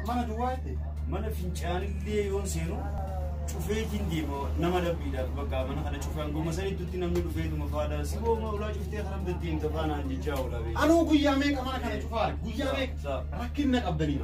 Mana duwwaatti. Mana fincaanillee yoon seenu cufeetiin deema nama labbiidhaaf bakka mana kana cufaan goma sanittutti namni dhufeetuma faadha si gooma ulaa cuftee karam deddeemta faanaan jechaa oolaa beeku. Anuu guyyaa meeqa mana kana cufaa guyyaa meeqa rakkina qabdanii.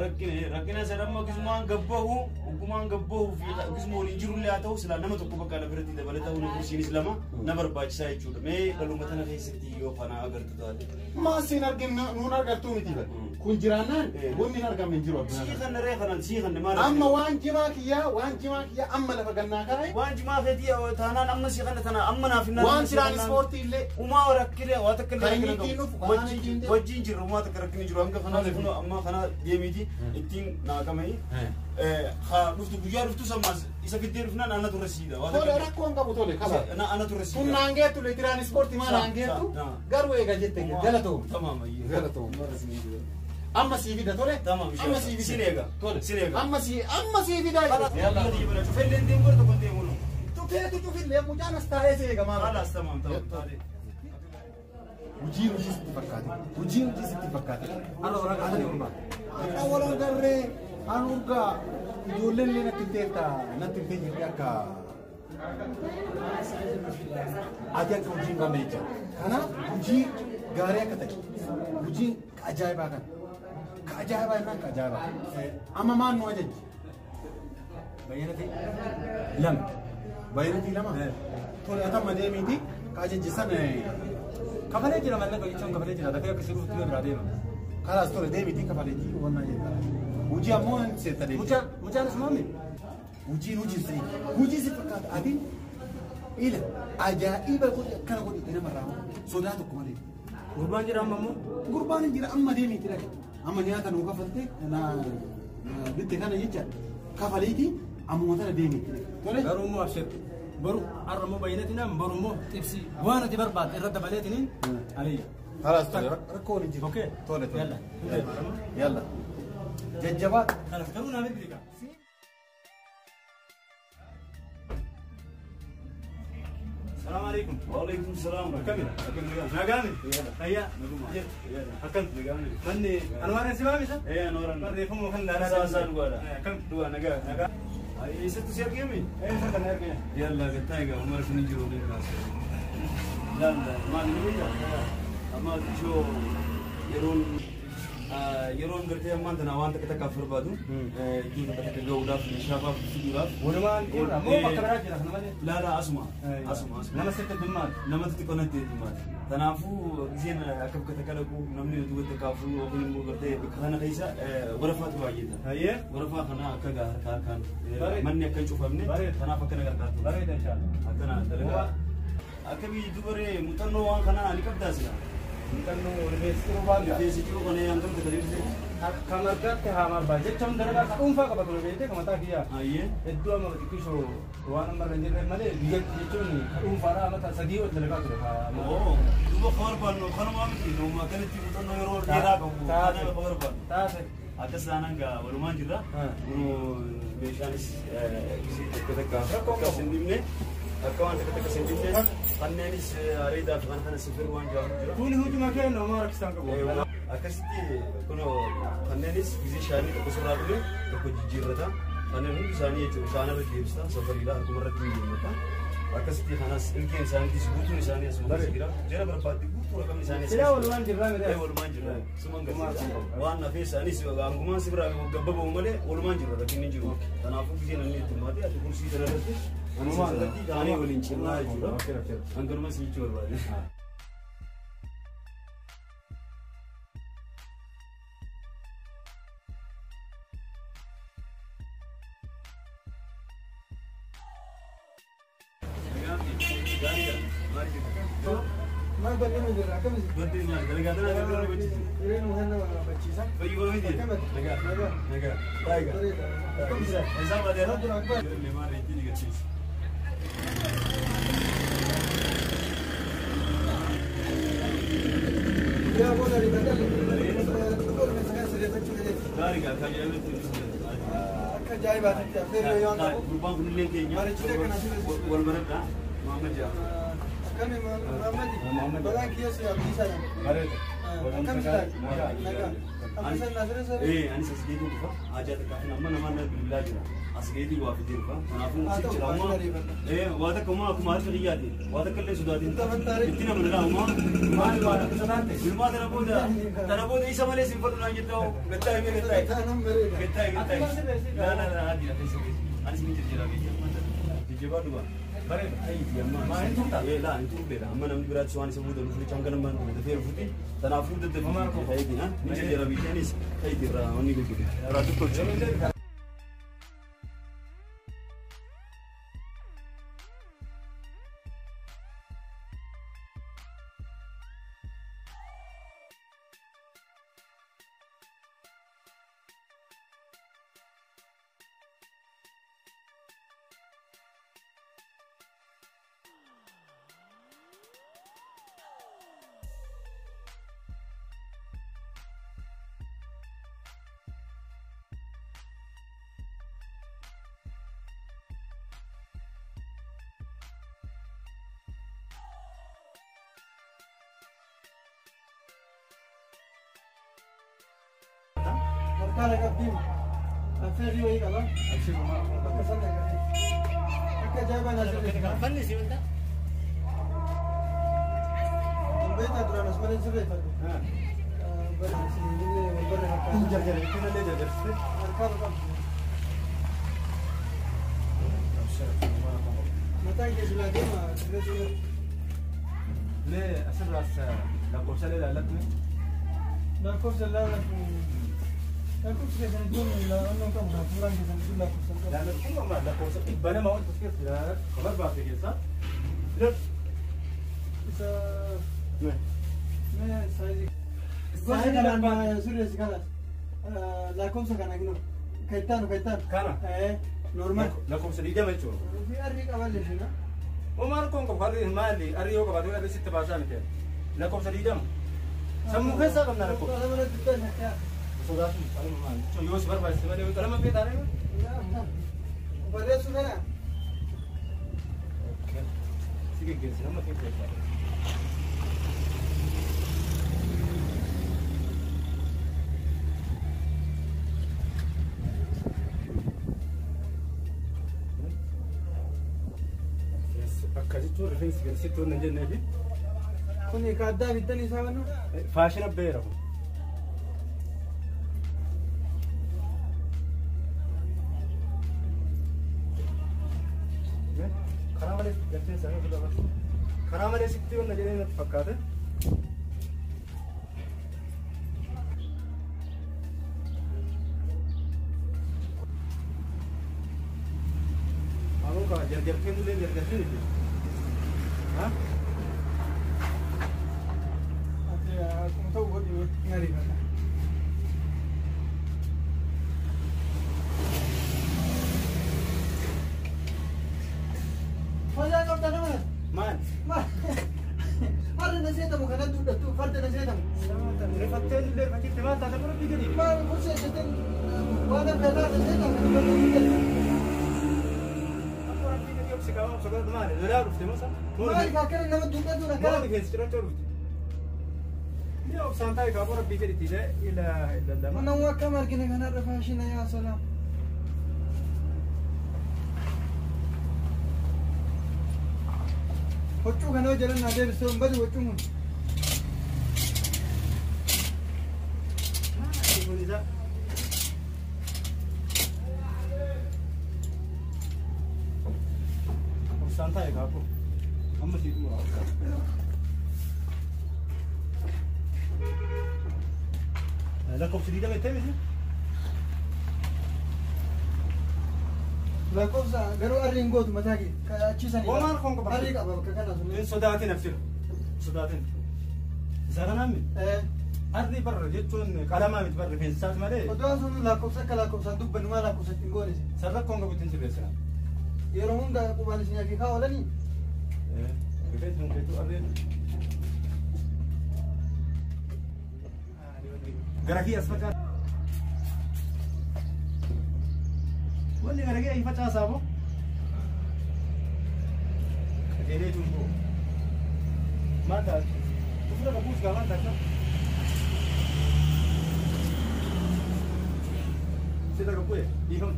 Rakkina sadamma gisumaan gabbahu ogummaan gabbahu fi gisuma waliin jirullee haa ta'u silaa nama tokko bakka biratti dabalataa hunda kursiinis lama na barbaachisaa jechuudha. Mee galuma tana keessatti yoo kana agartu taate. Maasiin arginu nuun argattuu miti bara. Kun jiraannaan wanni hin argamne hin jiru addunyaa. Sii kan ree kanan sii kan maal. Amma waan jimaa kiyyaa waan jimaa kiyyaa amma lafa gannaa kaa'e. Waan jimaa feetii taanaan amma sii kana tana amma naaf hin. Waan tiraanispoortii illee. Umaa rakkine waa takka illee rakkina qabu. Wajjin jirru umaa takka rakkina jiru hanga kanaa kun amma kana deemiiti ittiin naakamanii. Haa dhuftu guyyaa dhuftu sammaas isa fiddee dhufnaan ana turre siidha. Tole rakkoon qabu tole qaba. Ana turre siidha. Kun naangeettu le tiraanispoortii maa naangeettu garuu eega jette galatoom. Tamaam ayyee. Galatoom. Amma sii fida tole. Tamam. Amma sii fida. Sin eega. Tole. Sin eega. Amma sii fida. Yalla. Cufelleen deemu gara tokko deemu nu. Tufeetu cufillee mucaan as taa'ee si eega maal. Halas tamam tamam. Hojii hojii sitti fakkaate. Hojii hojii sitti fakkaate. Har'a warra qaatanii urgaa. Har'a wal agarree an urgaa ijoolleen illee natti hin teetta natti hin teenye akka ati akka hojii hin qabne jecha. Kanaaf hojii gaarii akka ta'e hojii ajaa'ibaa kana. Ka ajaa'ibaa jennaan ka ajaa'ibaa. Amma maal nu ajajji? Bayyanatii lama. Bayyanatii lama? Tole atamma deemiiti ka ajajji sana. Kafalee jira mallaqa jechuun kafalee jira dafee akka siruuf ture biraa deema. Kalaas tole deemiiti kafaleetii wannaa jenna. Hojii ammoo hin seetta deemti. Mucaan ismaami? Hojiin hojii hin seeyi. Hojii si fakkaata ati ila ajaa'iba godhi akkana godhi namarraa sodaa tokko malee. Gurbaan jira amma immoo? Gurbaan hin jira amma deemiiti dhaqe. Amma nyaata nuu kafalte na bitte kana jecha kafaleeti ammuma tana deemiiti dhaqe. Tole. Garuu immoo abshir boru har'a immoo bayyanatiin boru immoo xibsi waan ati barbaadde irra dabaleetiin aliyya. Kalaas tole rakkoon hin jiru. Okee. Tole tole. Yalla. Yalla. Jajjabaa. Kalaas garuu naa bilbili. السلام عليكم. وعليكم السلام. كمل. نقامي. هيا. حكم. مني انوار سمامي صح؟ ايه انوار. بريفهم وخلنا لا لا لا كم؟ دوا نقا نقا. اي ست سيرقيمي؟ ايه سكن ارقيمي. يلا قلت عمر شنو لا لا ما نريد. اما شو يرون yeroon gartee ammaan tana waan takka takkaaf barbaadu iddoo takka takka gahuudhaaf meeshaa faaf fiduudhaaf. Walumaan jira moo bakka biraa jira kana malee? Laala asuma asuma asuma. Nama sitti heddummaate. Nama xixiqqoo natti heddummaate. Kanaafuu giseen akka bakka takka dhaqu namni duuba takkaafuu yookiin immoo gartee bakka kana keessa warafaatu baay'eeta. Hayyee. Warafaa kana akka harka harkaan manni akka hin cufamne kanaaf akkana gargaartu. Bareeda inshallah. Akkana dalagaa. Akka biyyi dubaree muuxannoo waan kanaa ni qabdaa sila. Muuxannoo rifeensi jiruu baala. Rifeensi jiruu kana hangam takka deebisee? Kan argatte haa maal baay'ee jecha dalagaa ka dhuunfaa qaba ture beektee kan mataa kiyyaa. Hayyee. Hedduu amma xiqqishoo waan amma irra hin jirre malee biyyatti jechuun ka dhuunfaadhaa amata 3 ol dalagaa ture. Oo duuba ka barbaannu kanumaa miti nama akkanatti muuxannoo yeroo dheeraa qabu kana ka barbaannu. Taate. Akkas taanaan gaa walumaan jirra. Kunoo meeshaanis gisee takka takka akkas hin dhibne. Akka waan takka takka hin dhibne kanneenis areedaa fi kana kana sifir waan jaamu jira. Kuni hojii makeen nama rakkisaan qabu. Akkasitti kunoo kanneenis gisee shaanii tokko sirraa dhume tokko jijjiirrata. Kanneen hundi isaanii jechuudha shaanarra deebista safariidha harkuma irratti hin deemata. Akkasitti kanas ilkeen isaaniitis guutuun isaanii asuma keessa jira. Jara barbaadde guutuu raqamni isaanii. Silaa walumaan jirraa miti. Walumaan jirra. Suman garsiisa. Waan nafee isaaniis hangumaan si biraa gabbabamu malee walumaan jirra rakkinni hin jiru. Kanaafuu gisee namni itti maate ati kursii kana irratti anumaan irratti taanee waliin cinnaa jechuudha. Hanganuma si jechuu barbaade. Gaarii gaa kan jedhametti. Akka ajaa'ibaatitti affeerree yoo ta'u. Gurbaan kunillee keenya. Wal baradhaa. Muhammad Jaafar. Akkami Muhammad? Balaan kiyya Abdiisaa jedhama. Bareeda. Akkam jirta? Nagaa. Abdiisaa Naasiree sana? Anis as geetiin dhufa. Ajaa takkaafin amma namaan na bilbilaa jira. As geetii waa fidee dhufa. Kanaafuu si jira ammaa. Waa takka ammaa akkuma harka kiyyaati. Waa takka illee sodaatiin. Itti nama laa ammaa. Maal waan akka sodaate? Bilmaa tana booda isa malee sin fadhu naan jettaa gattaa himee gattaa. Gattaa gattaa. Laa laa laa adii lafee sirrii. Anis ni jijjiiraa beekee. Jijjiibaa dhugaa. Bareeda. Ayi amma. Maal hin turtaa? Laa hin turbeedha. Amma namni biraatti waan isa booda dhufu hanga namaan dafee dhufutti kanaafuu daddafee ta'eetiin ni jijjiira biyyaanis ta'eetiin irraa wanni gurgudde. Irraa tokkocha. Harkaan qabdiin affeerrii wayii qaba. Bakka sana qabdi. Akka ajaa'ibaa naasirree. Fanni si wanta? Beektaa duraan as malee sirreeffadhu. Jarjara ittiin illee jarjarsite. Harkaan qabdi. Mataan kee silaa deema sirreessuu. Mee asirraas lakkoofsa illee ilaallattu. Lakkoofsa ilaallattu. Lakkoofsa keessan iddoon ilaalannoo qabu kan suuraan keessan iddoon lakkoofsa qabu. Ilaallattu amma lakkoofsa 200 ol keessa jira. Kabar baafte keessa. Isa mee saayizii. Gosa kanaan sirreessi kanas. Lakkoofsa kana gino. Kayittaanu kayittaanu. Kana? Normaal. Lakkoofsa 20 jechuudha. Ofii arrii qaballee ishee. Omaan kun qofa arrii maali? Arrii yoo qabaate arrii sitti baasaa miti. Lakkoofsa 20. Sammuu keessaa qabna lakkoofsa. Sodaatu qalama maali? Yoo si barbaachise malee qalama feetaa ree? Barreessuu kana. Si geggeessi nama geggeessa. Akka jechuun rifeensi gadi sitti waan hin jenneefi. Kuni kaaddaa bittanii isaa wannu? Faashina beera kun. Karaa malee galtee isaa kan dabarsu. Karaa malee sitti waan jedhee natti fakkaate. Maaloo kaa jarjarteen illee jarjarteen itti. Ha? Ati akkuma ta'u godhi ni ariifata. Fayyaa qabda nama? Maal? Maal? Harri na seetamu kanatti hudhattu farda na seetamu. Rifattee illee rifachiifte maal taate bara biyya gadi? Maal kursee jetteen waan akka irraa na seetamu kanatti hudhattu. Akka rabbii gadi obsi qaba obsa godhatu maali? Lolaa dhufte masa? Maal akkana nama duudhatu Maal akkana? rifeensi cirachoo dhufte? Ni obsaan taa'e kaaboo rabbii gaditti illee ilaa ilaa lama. Nama akkam argina kanarra faashina yaa salaam. Huccuu kana yoo jedhan naa deebistee hin badu huccuun kun. Kun isa obsaan taa'e kaaboo. Amma sii xumura obsaan. Lakkoofsi 20 itti miti? Lakkoofsa garuu arri hin gootu mataa kee achiisanii. Homaan kun qaba. Arri qaba bakka kana sun. Hin sodaatin absir. Sodaatin. Isa kanaan miti. Arri barra jechuun qalamaa miti barra rifeensaas malee. Oduu sun lakkoofsa akka lakkoofsaan dubbannu maa lakkoofsa ittiin goone. San rakkoon qabu ittiin sirreessina. Yeroo hunda qubaan isin akeekaa oolanii. Rifeensi kun keetuu arriin. Gara kee as facaasa. Wanni gara kee facaasaa boo. Qajeelee tumboo. Maal taate? Ufirra qabuus gaa maal taate? Sirra qabu'e dhiifama.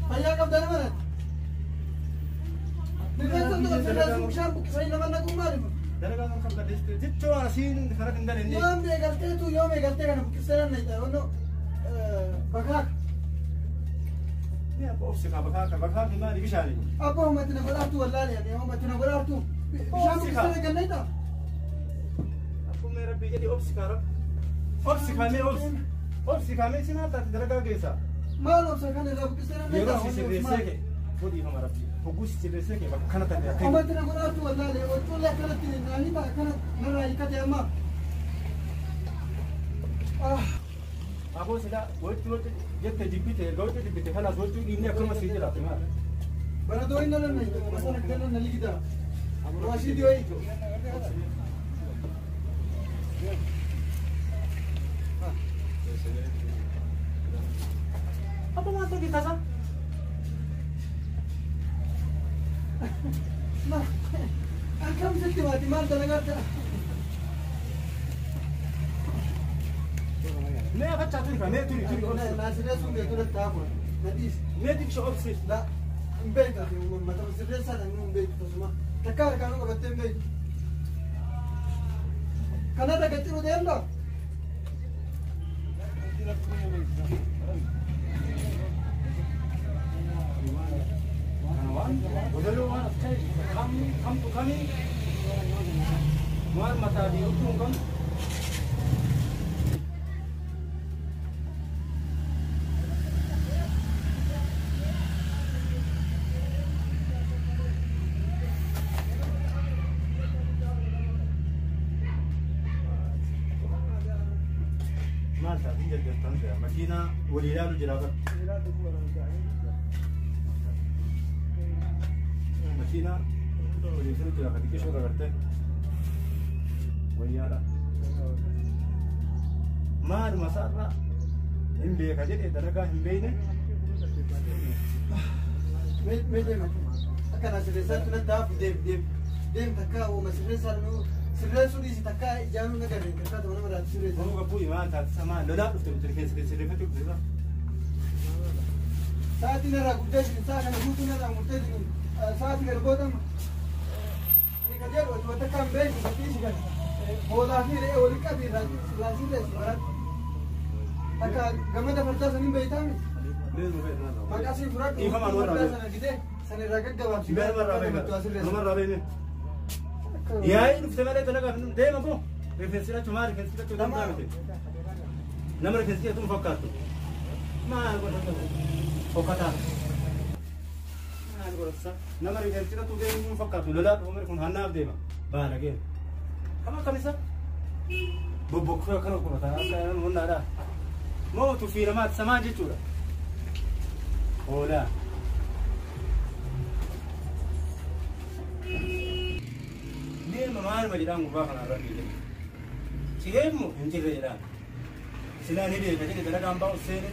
Fayyaa qabda nama natti. Rifeensa tokko sirreessuun bishaan buqqisanii nama naquun maaliif? Dalagaa kan qabda jechuun asiin karaa hin dalenne. Yoom eegalteetu yoom eegaltee kana buqqisee nan dhayita onno bakaaka. Mee abba obsi kaa bakaaka bakaaka maali bishaani? Abba homatti na godhaartu wallaale ani homatti na godhaartu bishaan buqqisee eegalneeta. Akkuma rabbii jedhi obsi kaa rabbi. Obsi kaa mee obsi. Obsi kaa mee si maal taate dalagaa keessa? Maal obsa kana irraa buqqisee nan dhayita. Yeroo si sirreessee kee fuudhiifama rabbii. Hogguu si sirreessee kee bakka kana taate akka. Homatti na godhaartu wallaale wacuullee akkanatti naanii ta'a akkana narraa hiikkate amma. Aboo silaa wacci wacci jette jibbite erga wacci jibbite kanaas wacci dhiibnee akkuma sii jiraate maal? Barattoonni nan nan masana kana na ligida. Rashidi wayi. Apa maal ta'e tasa? Ma akkam sitti maati maal dalagaa ta'a? Mee facaa turi ka mee turi turi obsi. Na sirreessuun beektu natti ta'a kun. Na dhiisi. Mee xiqqisho obsi. La hin beektu ati uummata sirreessaa dha hin beektu tasuma. Takka harkaan qabattee hin beektu. Kanarra gadi deemta. Godaloo waan as ta'e kam kamtu kamii waan mataa fi huccuu hin qabnu. Maal taate hin jaljaltan jira makiinaa walii ilaalu jira bara. Makiinaa walii ilaalu jira kan xiqqishoo agartee wayyaadha. Maaluma isaarraa hin beeka jedhee dalagaa hin beekne. Mee deema. Akka na sirreessaatti natti hafu deem deem. Deem takka uuma sirreessaa nu sirreessuu dhiisi takka ijaanuu na garee takka ta'u nama laatu sirreessa. Morma bu'i maal taate samaa lolaa dhufte nuti rifeensa keessa sirreeffachuu dhufte. Sa'aatii narraa guddee jiru sa'a kana guutuu narraa murtee jiru sa'aatii garboota ani ka jedhu otoo takka hin beeknu dhiisi kana hoolaa fi re'ee waliin qabi irraa sirreessi baratti. Takka gamada fardaa saniin beeytaami. Maqaa siin fudhadhu fardaa sana gidee sana irraa gaggabaabsi. Namarraa beekne. Yaa'ii dhufte malee dalagaa fi deema boo rifeensi hidhachuu maal rifeensi hidhachuu danda'a miti. Nama rifeensi hidhatu hin fakkaattu. Maal godhata hokkataa. Maal godhata nama rifeensi hidhatu deemu hin fakkaattu lolaa dhufu kun hannaaf deema baala gee. Kam akkamisa? Bobbokkoo akkana godhata akka hunnaadha. Moo tuffii namaati samaa jechuudha. Hoolaa. Deema maaluma jedhaan gubbaa kanarra fiide. Cireemmoo hin jirre jedhaan. Silaa ni beeka jedhe dalagaan baa'u seene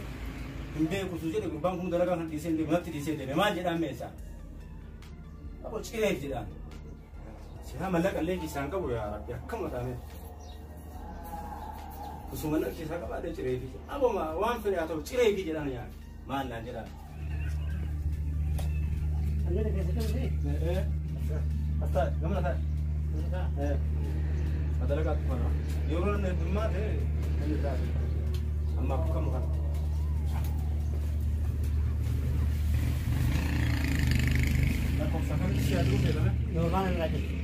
hin beekusu jedhe gubbaan kun dalagaa kan dhiisee hin deemu natti dhiisee deeme maal jedhaan meeshaa. Aboo cireef jedhaan. Silaa mallaqa illee kiisaan qabu yaa rabbi akkam taane. Osoo mallaqa kiisaa qabaadhee cireefi. Aboo waan fedhe haa ta'u cireefi jedhaan yaa maal naan jedhaan. As taa'e gamana taa'e. Madalagaa mana. Yeroo inni heddummaate inni taa'e. Amma akka kana. Lakkoofsa kamitti si aduu feetame? Normaal irraa jirti.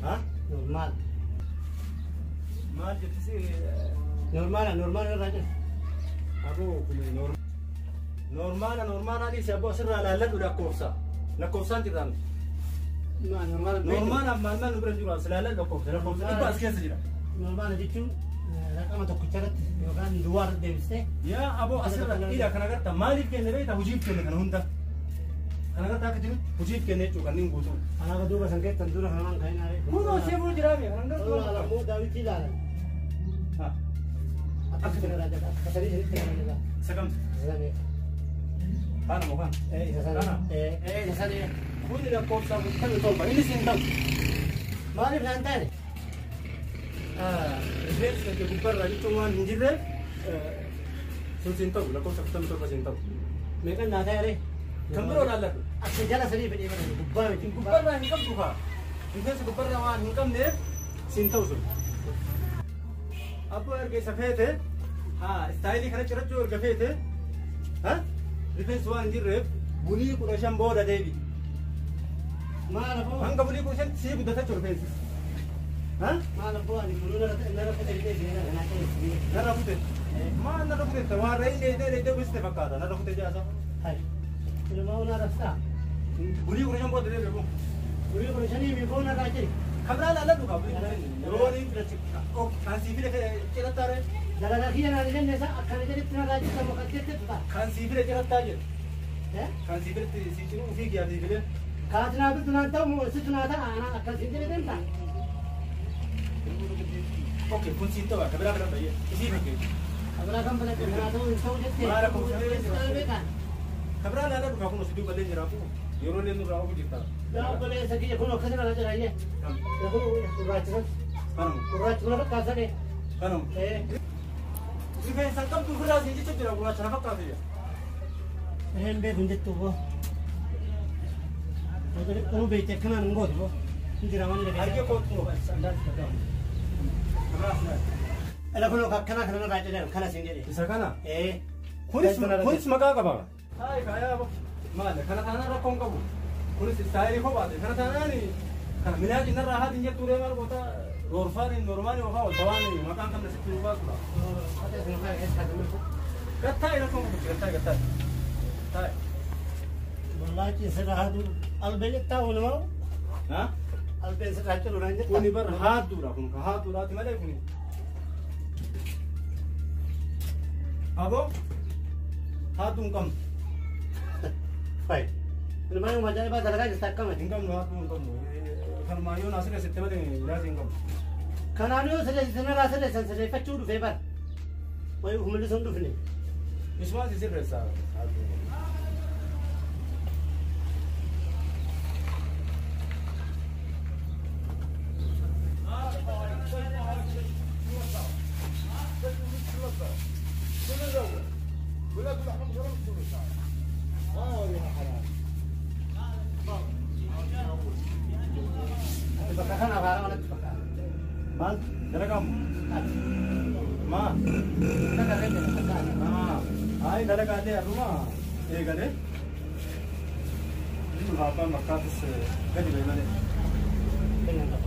Ha? Normaal. Maal jetti si? Normaala normaala irraa jirti. Aboo kun normaala normaala dhiisi aboo asirraa laalladhu lakkoofsa. Lakkoofsaan jirraa miti. Normaala Normaalaaf maal maal nu bira jiru as laalladhu lakkoofsa lakkoofsa dhibba as keessa jira. Normaala jechuun raqama tokkicha irratti yookaan duwwaa irratti deebistee. Yaa aboo asirra ila kana agarta maaliif kenne beektaa hojiif kenne kana hunda. Kana agarta akka jiru hojiif kenne jechuudha kanneen guutuu. Kanaaf duuba san keessan dura kanaan kan hin aaree. Kunoo seebuu jiraame kan Dura agartu. alamoo daawwitii ilaalan. Akkasitti narraa jala. Akka sadii sanitti narraa jala. Isa kamtu? Isa sanii. Kana moo kana? Isa sana. Kana? Isa sanii. Kuni lakkoofsa 47 inni siin ta'u. Maaliif naan taane? Rifeensi kan kee gubbaarraa jechuun waan hin jirreef sun siin ta'u lakkoofsa 47 siin ta'u. Meeqan naa ta'e ree? Kan biroo laalladhu. Akka jala sadii fedhee bara gubbaa miti. Gubbaarraa hin qabdu kaa. Rifeensi gubbaarraa waan hin qabneef siin ta'u sun. Abboo erga isa feete haa istaayilii kana cirachuu erga feete rifeensi waan hin jirreef bulii 15 booda deebi. Maal abboo? Hanga bulii 15 sii guddata jechuudha rifeensi. Maal abboo ani kunuu narra fute bitee seenaa kanaa ta'e. Narra fute? Maal narra fute? Waan re'ee dheedee dheedee gosti fakkaata. Narra fute jaasa. Hai. Ilmaa unaa rabsaa. Bulii 15 booda deebi kun. Bulii 15 mi boona irraa jiri. Kabraa laalladhu kaa bulii 15. Yeroo ni filachi. Kan sii file cirattaa ree. Dalagaa kiyya naan jenne isa akkana jedhetti narraa jirta moo kan jettetu ta'a. Kan sii file cirattaa jedhe. Kan sii filetti sii ciruu ofii kiyyaa sii file. Kaatinaa bitu naan ta'u moo situ naa ta'a anaa akkasiin jedhe deemta. Okay, kun siin ta'u akka biraa biraa bayyee. Isii fakkeessu. Kabiraa kan filadhe kanaa ta'uu hin ta'u jettee. Maal akkuma siree Kabraa laalladhu kaa kun osoo duuba illee jiraatu yeroo illee nurraa ofu jirta. Yaa obboleessa kiyya kun akkasii narraa jira iyyee. Kun gurraachisan. Kanuma. Gurraachi kun fakkaata sadee. Kanuma. Rifeensa qabdu ofirraa siin jecha jira gurraacha na fakkaatu jira. Hin beeku hin jettu boo. Kun beekte akkanaan hin gootu boo. Hin jira waan dhagee. Harki kootu kun Ala kun akkanaa kana narraa jedhan kana siin jedhe. Isa kana? Kunis Kunis maqaa qaba. Hayi kaayaa maali kana taanaan rakkoo hin qabu. Kunis istaayilii kophaati. Kana taanaan kana minaaji narraa haati hin jettu ree maal goota roorfaani normaali yookaan ol tawaan maqaan kan sitti nu baasudha. Gattaa'i rakkoo hin qabu gattaa'i gattaa'i. Taa'i. Wallaahi sirra haaduu albeen jettaa oolumaa Ha? Albeen sirraa jedhu naan jettaa. Kuni bar haadduudha kun ka haadduudhaati malee kuni. Aboo haadduu hin qabnu. Fayi. Ilmaan yoo ajaa'ibaa dalagaa jirta akkamati. Hin qabnu haadduu hin qabnu. Kanumaan yoo naa sirreessitte malee biraas hin qabnu. Kanaan yoo sirreessite narraa sirreessan sirreeffachuu dhufee bara. Wayi humni sun dhufne. Isumaan si sirreessa. Bakka kana afaara manatti fakkaata. Maal dalagamu? Ati. Maa? Bakka kana fakkaata. Hayi dalagaalee har'uma eegalee. Inni abbaan makkaatis gadi ba'e malee. Kennan qaba.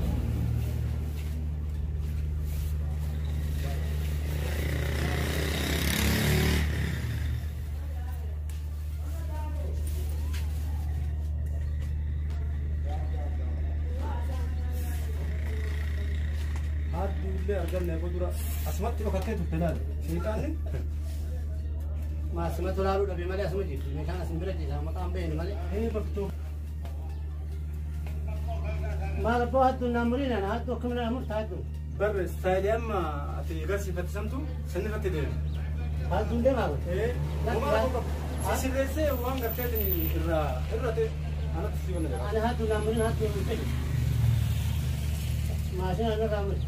Haadduullee arganne dura asumatti dhokattee turte laale. Sheexaanni Maasumatti olaaluu dhabe malee asuma jirti. Meeshaan asin bira ciisa maqaan beekne malee. Ee baktoo. Maal abboo hadduun naan muriin ana hadduu akkamiin naa murta hadduun. Barre istaayilii amma ati garsiifatte samtu sanni irratti deema. Hadduun deemaa kun. Ee homaa rakkoo qabu. Si sirreessee waan garteetiin irraa irrate anatti si wanna jedha. Ani hadduu naan muriin hadduu hin fedhu. Maashina narraa muri.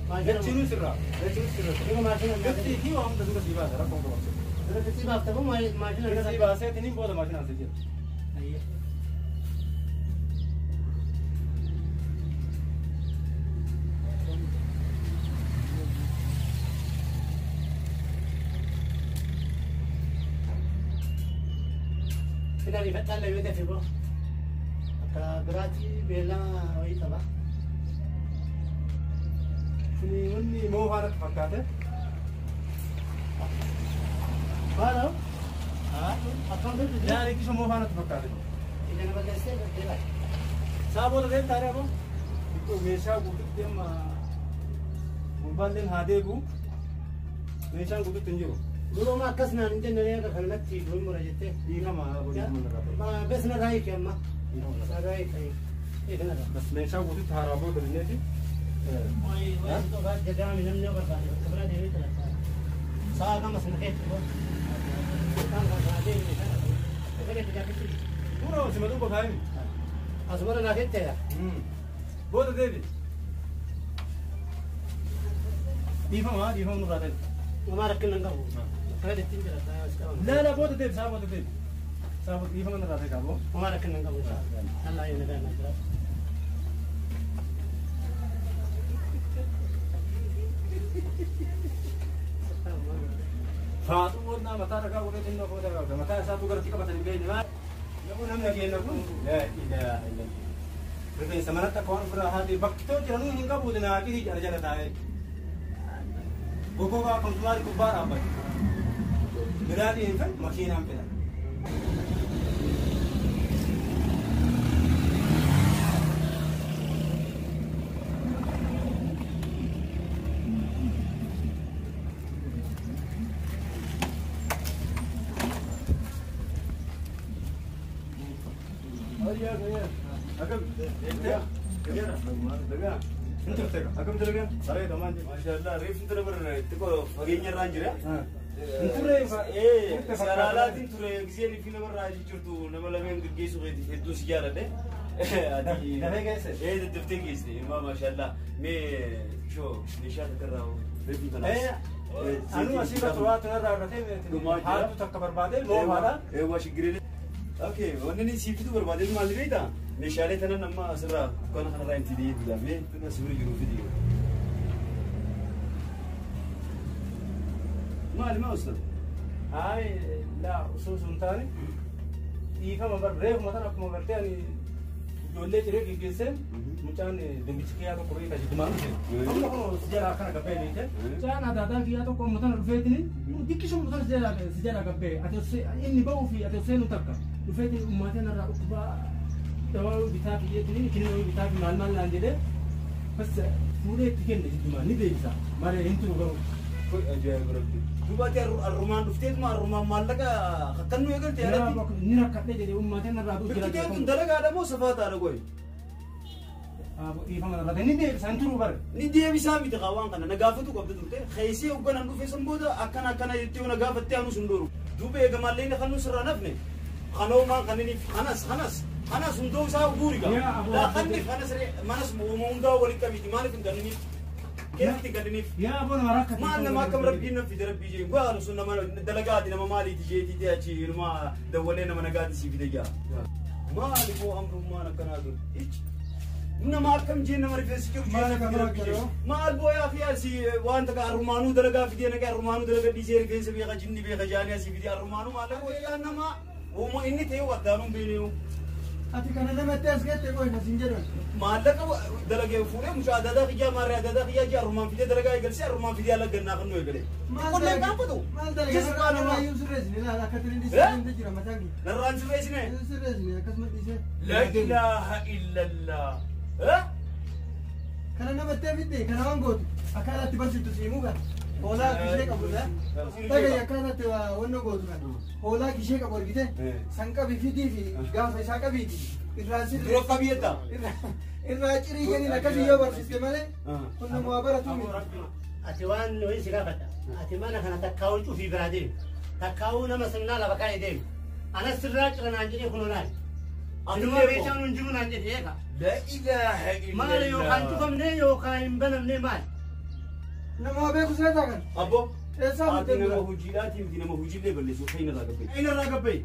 Maashina Lachinuu sirraa. Lachinuu sirraa. Dura maashina Giftii fi waan hunda dura sii baasa rakkoon qabu. Dura qixxii baafta moo maashina Sii narraa. baaseetiin booda maashinaan si jira. Ayyee. Ina rifadhaan lamee dafe boo. Akka biraatti beellama wayii qaba. Kuni wanni moofaa natti fakkaate. Maal hoo? Akkam jirtu? Yaani kisha moofaa natti fakkaate. Ija nama geessee gartee baate. Saa booda deemtaa ree aboo? Xiqqoo meeshaa guututti amma gurbaalleen haa deebi'u. Meeshaan guututti hin jiru. Duruma akkas naan hin jenne akka kanatti hin mura jettee. Dhiifama aboo dhiifama narraa ta'e. Bes narraa hiiki amma. Dhiifama narraa. Narraa hiiki. Hiiki narraa. Bas meeshaa guututti haaraa booda binneeti. Wayi wayi jadaami namni yoo barbaade bakka biraa deemee talata. Sa'a kama sana keessa. Kunoo sima duuba kaa'imi. Asuma naa keessa. Booda deebi. Dhiifama dhiifama nurraa ta'e. Uumaa rakkina hin qabu. Kana ittiin jira. Laa laa booda deebi saa booda deebi. Saa booda dhiifama nurraa ta'e qabu. Uumaa rakkina hin qabu. Allah yoo nagaa na jira. Faatu booda mataa dhagaa godhee xinnoo booda qaba. Mataa isaatu garatti qabatanii beekni maal? Namni namni nageenya kun laa ilaaha illallah. Rifeensa manatti akka waan ofirraa haadhe bakki ta'u jiranuu hin qabu naaqii jala jala taa'ee. Gogogaa kontumaari gubbaa dhaabbate. Midhaan dhiyeeffan makiinaan fidan. Akkam dalagaa? Bareeda maal jedhu? Maashaallah reefni ture bara xiqqoo fageenya irraan jira. Hin turre. Saraalaatiin ture giseen fi namarraa jirtu nama lameen gaggeessu hedduu si jaaladhe. Dafee geesse? Daddaftee geesse. Ilmaa maashaallah. Mee shoo meeshaa takka irraa reefni tanaas. Anu asii irra turaa tunarraa argatee haadhu takka barbaadee moofaadha. Eewwa shigiree. Okay, wanni inni siif fiduu barbaadee maal beektaa? Meeshaalee tanan amma asirraa dukkaana kanarraa itti dhiyeessuudhaaf mee tun asii bira jiru fidi. Maali maa ustaz? Ay, laa osoo sun taane dhiifama bar reefuma tan akkuma gartee ani ijoollee ciree geggeesseen mucaan dinbichi kiyyaa tokko beekaa jiddumaan dhufe. Amma kun si jalaa akkana gabbee beekte. Mucaan adaadaa kiyyaa tokko amma tana dhufeetini dikkisuma tana si jalaa gabbee ati inni ba'uu fi ati seenu takka dhufeetini uummatee narraa dhukkubaa dawaa bitaa biyyeetini kinoo bitaa fi maal maal naan jedhee bas fuudhee itti kenne jiddumaan ni deebisa malee hin turu garuu. Ajaa'iba rabbi. Duubaatti arrumaan dhufteetuma arrumaan maallaqa akkan nu eegalte alatti. Ni rakkadhee jedhee uummatee narraa du'u jira. Biqileen tun dalagaadha moo safaataadha goyi? Dhiifama narraa ni deebisa hin turu bare. Ni deebisaa miti kaa waan kana na gaafatu qabda turte. Keessee hoogganan dhufee san booda akkana akkana jettee yoo na gaafattee anus hin dooru. Duuba eegamaallee inni kan sirraa nafne. Kanoomaan kanniniif kanas kanas kanas hundoo isaa guuri gaa. Laa kanniif kanas manas hundaa walitti qabiiti maaliif hin kanniniif? Keessatti kanniniif. Yaa aboo nama rakkate. Maal nama akkam rabbiin nam fide rabbii jee waan sun nama dalagaati nama maaliiti jeetii ta'e achi ilma dawwalee nama nagaati si fide jaa. Maali koo amrummaan akkanaa tun. Nama akkam jee nama rifeensi jiru jee nama fide rabbii jee. Maal booyaa fi asii waan takka arrumaanuu dalagaa fidee nagaa arrumaanuu dalagaa dhiisee rifeensa beeka jinni beeka jaanii asii fidee arrumaanuu maallaqa wayyaa nama uuma inni ta'e waddaanuun beeneewu. Ati kana namatti as geette qoy kasin jedhan. Maallaqa dalagee fuudhee mucaa adaadaa kiyyaa maarree adaadaa kiyyaa jee arrumaan fidee dalagaa eegalsee arrumaan fidee ala gannaa kan nu eegale. Qolleen gaafatu. Maal dalagaa narraa iyyuu sirreessine laala akka tiriin dhiisee jira mataan kee. Narraan sirreessine. Sirreessine akkasuma dhiisee. La ilaaha illallah. Kana namatti fidde kana waan gootu akkaataa itti barsiiftu siimuu kana. Hoolaa kishee qabu dha. Dhagaye akkaataatti wanna gootu kana. Hoolaa kishee qabu argite san qabi fidii fi gaafa isaa qabiiti. Irraa sirrii. Dura qabiyyata. Irraa cirii kennin akkasii yoo barsiiste malee kun nama waa baratu miti. Ati waan wayii si gaafadha. Ati mana kana takkaa'uu cufii biraa deemi. Takkaa'uu nama sirnaa lafa kaa'ee deemi. Anas sirraa cira naan jedhee kunoo laali. Anuma meeshaan hin jiru naan jedhee eega. La ilaaha illallah. Maali yookaan cufamnee yookaan hin banamnee maali? Nama waa beeku seetaa kan. Abbo. Eessaa Ati fuutee nama dura? hojiidhaati miti nama hojiillee balleessu kayi narraa gabbayi. Kayi narraa gabbayi.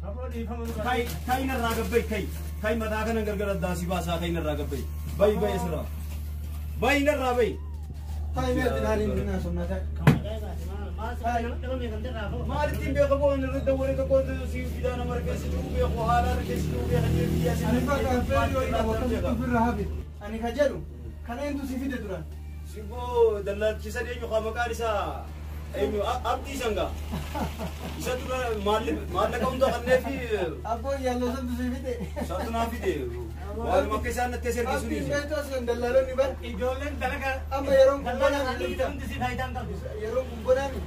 Aboo dhiifama nurraa. Kayi kayi narraa gabbayi kayi. Kayi mataa kana gargar addaasii baasaa kayi narraa gabbayi. Bayi bayi asirraa. Bayi narraa bayi. Taa'ii mee ati naaniin minaa somnaa taa'e. Maal ittiin beekamu waan irratti dawwalee tokko si fidaa nama rifeensi jiru beeku haala rifeensi jiru beeka jee biyya Ani bakka affeerri wayii qabu akkasitti ofirra hafe. Ani ka jedhu kana eenyutu si fide duraan? Sibboo dallaalchisan eenyu kaa maqaan isaa eenyu abdii sangaa. Isa dura maallaqa hunda kannee fi Abboon yaalloo santu si fide. isaatu naa fide. Waanuma akka isaan natti as erge Abdiin suni. beektu as kan dallaalonni bar. Ijoolleen dalagaa. Amma yeroon kun bonaami Hundi hundi si faayidaan qabdu. Yeroon kun bonaami.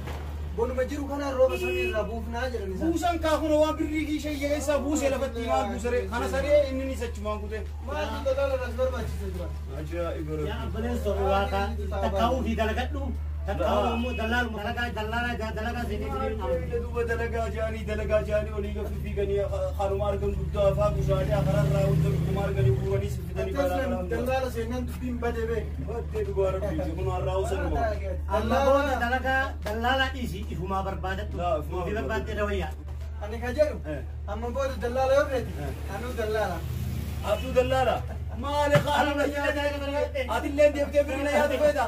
Bonuma jiru kanaan rooba samii irraa buufnaa jedhan isaan. Buusan kaa kun waan birrii kiisha keessaa buusee lafatti maal buusare kana saree inni ni sachumaan kute. Maaltu dallaala as barbaachise dura? Ajaa'iba Yaa rabbi. obboleessa waaqa takkaa'uu fi dalagadhu. Takkaa'uu immoo dallaaluma dalagaa dallaalaa dalagaa seenee Duuba dalagaa jaanii dalagaa jaanii olii gafi fiiganii haruma argan guddaa faa kushaalee akararraa hunda dhuguma arganii guuranii si fidanii balaa Atteessan kanaa. dallaala seenaan dubbiin badee beeku. Baddee dhugaa rabbiiti kun har'aa usanuma. Amma booda dalagaa dallaalaa dhiisii ifumaa barbaadadhu. Laa, ifumaa Ofii barbaadadhu. barbaaddee dawayyaa. Ani ka jedhu amma booda dallaala yoo feeti anuu dallaala. Abduu dallaala. Maali qaala atillee deemtee birina yaadu feeta.